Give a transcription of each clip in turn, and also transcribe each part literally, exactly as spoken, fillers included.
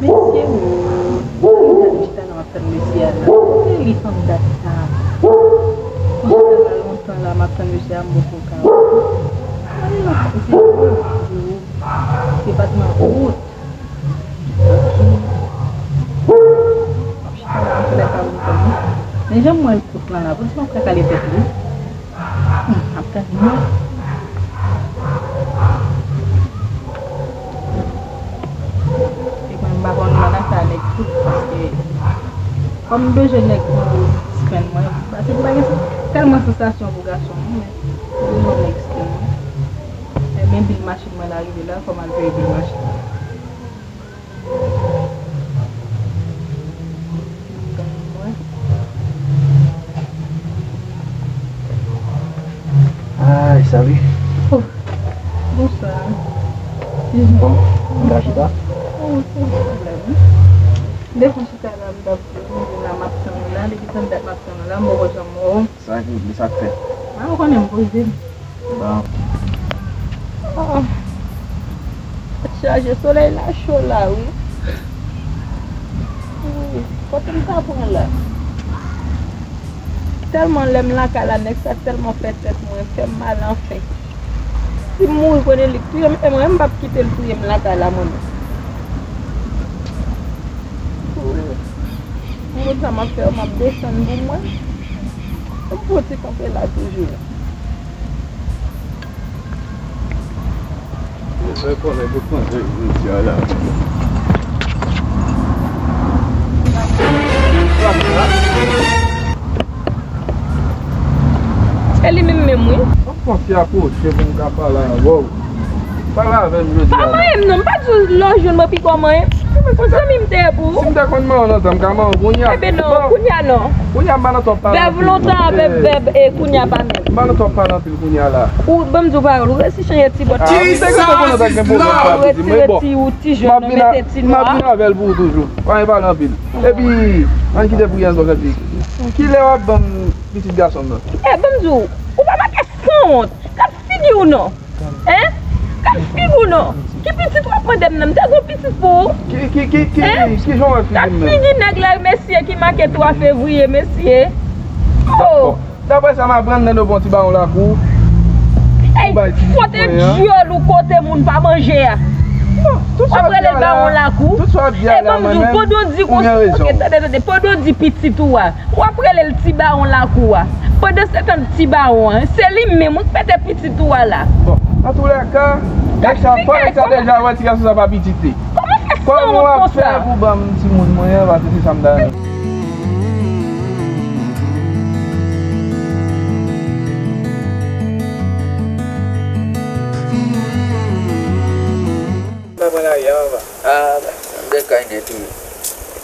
Mesye, wi. Mwen chita la, m ap tann mesye a la. Kote li tann dat sa? Mwen chita la lontan la, m ap tann mesye a, m poko ka wè. Mwen li nan kote, se patman kout. M ap chita la, m fè lè pa m tann. Men jan m wè l kout lan la, poukisa m pa kale tèt li? Hmm, ap tann mwen. E mwen, m pa konn mwen nan ka nèg tout, paske kòm m bezwen nèg pou spann mwen, paske m pa gen tèlman sansasyon pou gason, non, men m bezwen nèg spann mwen. E men bil machin mwen la rive la, fò m al peye bil machin mwen. Ay, salut. Oh, bonswa. Bon, m ka chita? Oh, wi, pa gen pwoblèm, wi. Depi m chita la, m t ap di w, m di la, m ap tann ou la, depi tann dat m ap tann ou la, m poko janm wè w. Sa ki, sa k fèt? A, ou konnen m poze m. Bon. Ah. Tèt chaje, solèy la cho la, wi. Wi, kote m ta pran la? Tèlman lè m lakay la, nèg sa tèlman fè tèt mwen, fè m mal anfen. Si m mouri, konnen li k touye m, e mwen, m p ap kite l touye m lakay la, mwen menm. Wi. Moun sa m ap fè yo, m ap desann pou mwen. M fouti kanpe la toujou. Mwen fè konnen pou kontre jodi a la. E li menm menm, wi. Mwen konfye aproche pou m ka pale avè w. Pale avè m jodi a. Pa manyen m non, m pa di w lè w jwenn mwen pi kòman, en. Yon zanmi m te ye pou ou. Si m te konn manyen w lontan, m ka manyen w kounye a. Enben non, kounye a non. Kounye a m pa nan twòp pale anpil. Vèv lontan avèk vèv, e, kounye a pa menm. M pa nan twòp pale anpil kounye a la. Ou, ban m di w pawòl, ou resi chanje ti bòt. Ah, m te gentan konnen w t ap gen pwoblèm sa pou di m, men bon. Ou retire ti, ou ti jòn, ou mete ti nwa. M ap vin avè l pou ou toujou. Pa gen pale anpil. Epi, ann kite pou Yaz Bòkèt li. Kilè w ap ban m pitit gason m nan? E, ban m di w, ou pa manke sanwont. Gad figi w non. Hein? Gad figi w non. Ki pitit w ap mande m nan? M te gen yon pitit pou ou. Ki, ki, ki, ki, ki jan w wè figi m nan? Gad figi nèg la, mesye, ki make twa fevriye, mesye. Oh! Bon, daprè sa m aprann, Nando bon ti bawon lakou. Ey, kote dyòl ou, kote moun pa manje a? W ap rele l bawon lakou? Tout sa w ap di a la, mwen menm, ou gen rezon. Ok, tande, tande, pandan w di pitit ou a, w ap rele l ti bawon lakou a. Pandan se tan ti bawon an, se li menm wi k mete pitit ou a la. Bon, antoulèka, nèg sa, fò nèg sa deja wè ti gason sa pa pitit li. Kòman w ap fè pou ban m timoun mwen an, paske se sa m ta renmen. M pa pran lari a, papa. Ah, m de kay nèt wi.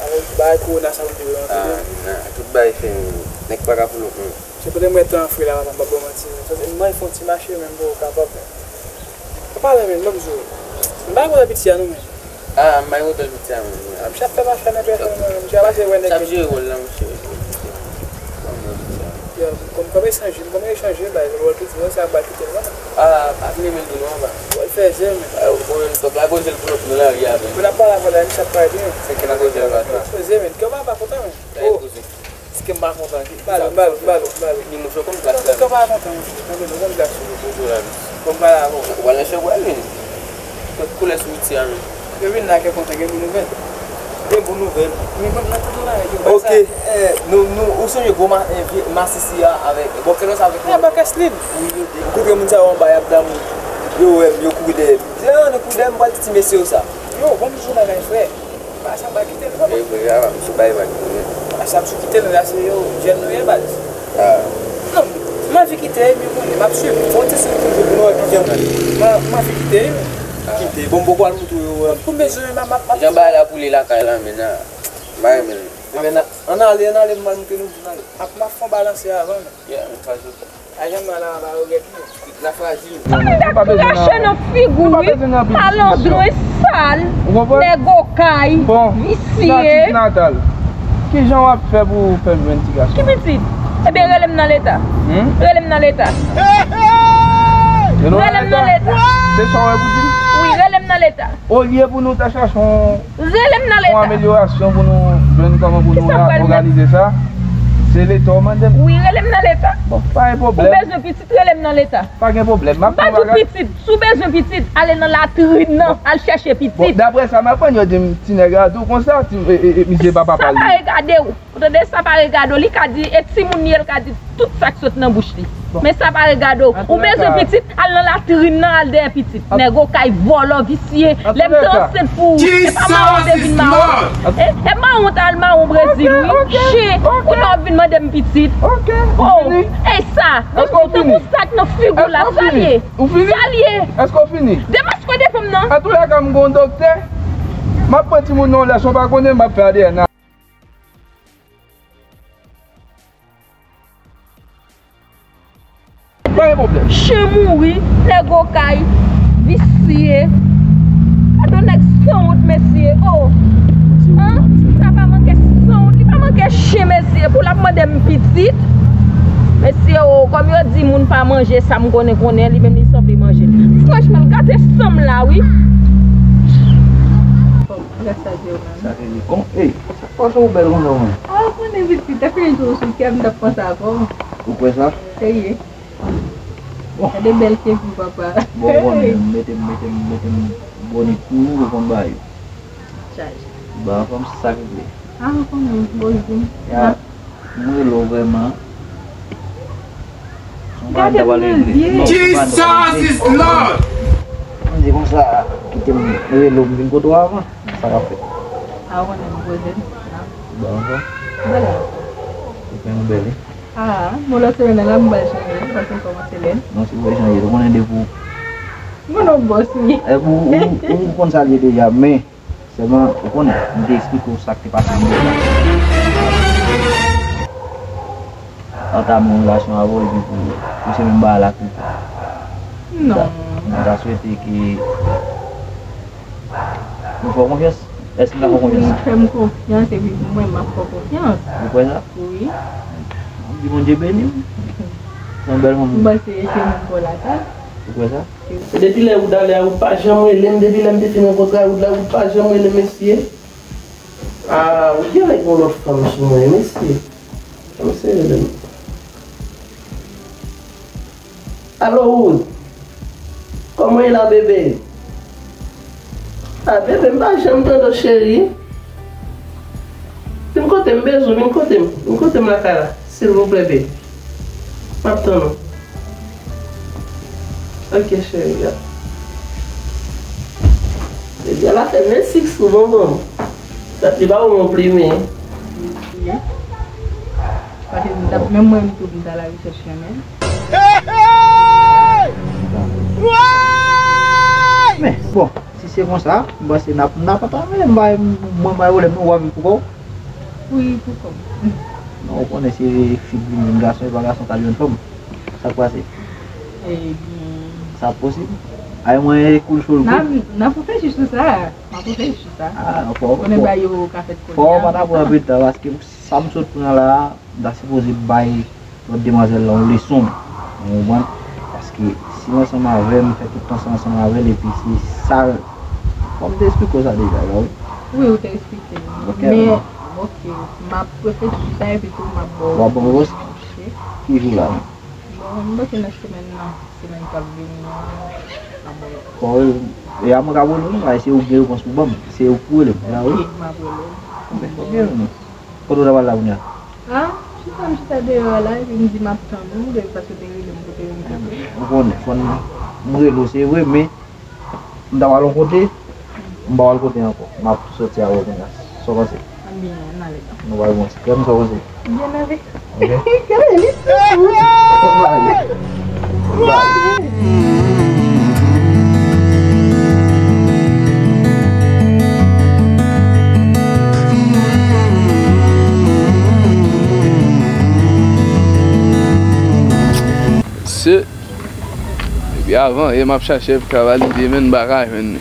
Avèk bagay kowona sa pou te rantre. Ah, nan, tout bagay fèmen. Nèg pa ka foulop non. Se kote m wè tan an fre la, papa, m p ap ba w manti non. Sa se, m anvi fè yon ti mache menm pou w kapab. Papa, men, ban m di w. M pa gen pwoblèm piti a non, men. Ah, m pa gen pwoblèm piti a menm. Ah, misye ap fè mache a nan pèsòn mwen menm. Misye ap pase wè nèg. Misye ap jere wòl la, misye. Yo, m konn kòm echanj, m konn echanj, bay, wòl piti, wòl sa, bay, kite l, non. Ah, pa vle men di non, ba. Wòl fè zen, men. Ah, ou konnen, m t ap la koze l pou lòt moun nan lari a, men. Pou n ap pale avè l la, misye ap pale byen. Se ke n a koze l la. Koze, men. Kè w pa, pa kontan, men. Sa e koze. Èske m pa kontan? Ba l, ba l, ba l, ba l. Ni mouche konn plas la. Kè w pa kontan, mouche. Konn plas la. Bon, m pale avè w. Ou pral nan chanm ou, men. Kot koulè sou piti a, men. Yo vin la, kè kontan, gen bon nouvèl. Gen bon nouvèl. Men ban m nan tout bagay yo. Ok, eh, nou, nou, ou sonje gwo ma-, eh, vye masisi a avèk, bòkè lòs avèk. Ah, bòkè Slim. Wi, yo te. M kontre moun sa yo anba, y ap damou. Yo wè m, yo kouri dèyè m. Yo kouri dèyè m, m pral di ti mesye yo sa. Yo, ban m di w bagay, frè. Baz sa pa kite l vrèman. E vre, a, misye bay vag tou, wi. Baz sa misye kite l, la se yo, jèn nou ye, baz. Ah. Non, m anvi kite, men konnen, m ap swiv. Fè yon ti swiv toujou pou nou wè kijan. M, m anvi kite, wi. Ah. Kite. Bon, m poko al moutre w, wi. Pou bezwen, m ap, m ap, m ap. Jan bagay la boule lakay la, men nan. M pa renmen l. Anben, ann ale, ann ale, m al moutre nou, ann ale. M ap, m ap fè yon balanse avan, men. Yeah, m pa sou. Ajan m nan la, ba yo gèt nou. La frajil. Tande dat krache nan figi w, wi. Malandren sal, nèg okay, visye. Bon, natif natal. Kijan w ap fè pou w fè m jwenn ti gason? Ki pitit? Ebyen, rele m nan leta. Hmm? Rele m nan leta. Rele m nan leta. Se sa w wè pou di m? Wi, rele m nan leta. Olye pou nou ta chache yon, yon amelyorasyon pou nou jwenn kòman pou nou òganize sa, se leta w mande m. Wi, rele m nan leta. Bon, pa gen pwoblèm. Ou bezwen pitit, rele m nan leta. Pa gen pwoblèm. M ap fè yon bagay. M pa di w pitit. Si w bezwen pitit, ale nan latrin nan, al chèche pitit. Bon, daprè sa m aprann, yo di m ti nèg la tou konsa, ti, e, e, e, misye pa papa li. Sa pa regade w. Ou tande, sa pa regade w. Li ka di, e timoun li ye, l ka di tout sa k sot nan bouch li. Bon. Men sa pa regade w. Ou bezwen pitit, al nan latrin nan, al dèyè pitit. Nèg okay, vòlò, visye. Lè m te ansent pou ou, se pa mawon te vin mawon. E, e mawon t al mawon Brezil, wi. Chen, kounye a w vin mande m pitit. Oh, e sa. Donk, ou fini? Sa k nan figi w la, sa l ye? Ou fini? Sa l ye? Èske w fini? Demaske w defann m nan. Antoulèka, m gon doktè. M ap pran timoun nan yon lèson pa konnen, m ap fè A D N. Pa gen pwoblèm. Chen mouri, nèg okay, visye. Gade yon nèg sanwont, mesye. Oh. An? Sa pa manke sanwont, li pa manke chen, mesye. Pou l ap mande m pitit. Mesye, oh, kòm yo di moun pa manje sa m konnen konnen, li menm li sanble manje l. Franchman, l gate san m la, wi. Gad sa di yo menm. Sa te di kon, ey, sa fòse ou bèl konsa, mwen. A, ou konnen pitit, te fè yon jou sou kè m, m t ap panse avè w. Ou kwè sa? Serye. Bon. Gade bèl figi papa. Bon, bon, men, mete m, mete m, mete m bonit pou ou, ou konn bagay yo. Chaje. Ba fanm sa ki vle. A, ou konnen, bon, di m. Ya. Mwen rele w vrèman. Gade m nan zye. Jesus is Lord! Mwen di konsa, kite m rele w, m vin kote w avan. Sa k ap fèt? A, ou konnen m poze m. Bon, bon. Bèl la. Ou fè nou bèl, wi. A, bon, lòt semèn nan la, m ba l chanje, paske m kòmanse lè. Non, se pou chanje, ou konnen depi w. Mwen non bòs, wi. E, ou, ou, ou konn sa l ye deja, men Sèlman, ou konnen, m te eksplike w sa k te pase m deja. Antame yon relasyon avè w, epi pou, pou se menm bagay la tou. Non. M ta, m ta swete ke nou fè w konfyans. Èske m ka fè w konfyans? Wi, fè m konfyans, epi pou mwen, m ap fè w konfyans. Ou kwè sa? Wi. Di Bondye beni w. Se yon bèl fanm. M panse se moun pa w la, sa. Ou kwè sa? Depi lè ou t ale a, ou pa janm rele m. Depi lè m te fin rankontre a, ou t la, ou pa janm rele m, mesye. A, ou genlè gen yon lòt fanm sou mwen, mesye. Kòmanse rele m. Alo, Wood. Kòman w ye la, bebe? A, bebe, m pa janm tande w, cheri. Vin kote m, bezwen, vin kote m. Vin kote m lakay la, silvouplè, bebe. M ap tann ou. Ok, cheri a. Bebe a la fè men sik sou bonbon. Dat li pa bon, bon plimen. Paske m t ap, menm mwen tou, m t al a rechèch yon men. Men, bon, si se konsa, m panse n ap, n ap antann, men m bay, mwen bay pwoblèm, non, w ap viv pou kò w. Wi, pou kò m. Non, ou konnen se fi k vin jwenn gason, e pa gason k al jwenn fanm. Sa k pase? Ebyen. Sa posib? Ay, mwen, e koul cho l koul. N ap, n ap reflechi sou sa. M ap reflechi sou sa. A, fò, konnen fò, bagay yo ka fèt kounye a. Fò w pa ta pran anpil tan, paske sa m sot pran la a, m ta sipoze bay lòt demwazèl la yon leson. Ou konprann? Paske si w ansanm avè m, fè tout tan sa ansanm avè l, epi se sa, fò m te eksplike w sa deja, wi. Wi, ou te eksplike m. Ok. Men, ok, m ap reflechi sou sa, epi tou m ap ba w. W ap ban m repons? Ki jou la? Bon, m panse nan semèn nan, semèn k ap vini an, m ap ba w repons. Bon, e a mwen k ap rele w, non, se ou ki gen repons pou ban m, se ou k pou rele m, la, wi. Ok, m ap rele w. Ok, ok, non. Kote w ta pral la kounye a? A, chita, m chita deyò a la, epi m di m ap tann ou, depi paske w te rele m pou te rele m kote. Ou konnen, fò n, m rele w, se vre, men m ta pral yon kote, m pa pral kote ankò. M ap soti avè w kounye a. Sa w panse? Ebyen, n ale. Nou pral bon ti krèm, sa w panse? Byen ale. Ok. Gade li tou. Se, depi avan yè m ap chache pou ka valide, men m pa ka jwenn li.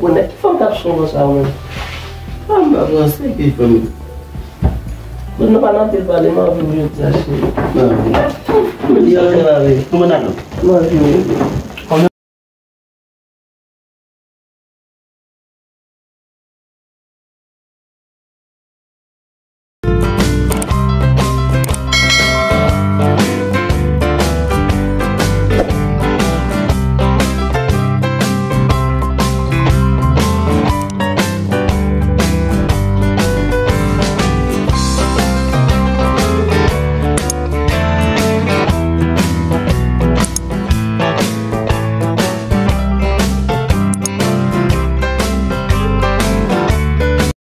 konprann. Nan ki fanm k ap sonje sa ou menm? Fanm pa pran sèk, fanm. Bon, nou pa nan anpil pale, m anvi w jodi a, cheri. M anvi. Jodi a, m anvi. Kòman n ap? M anvi w.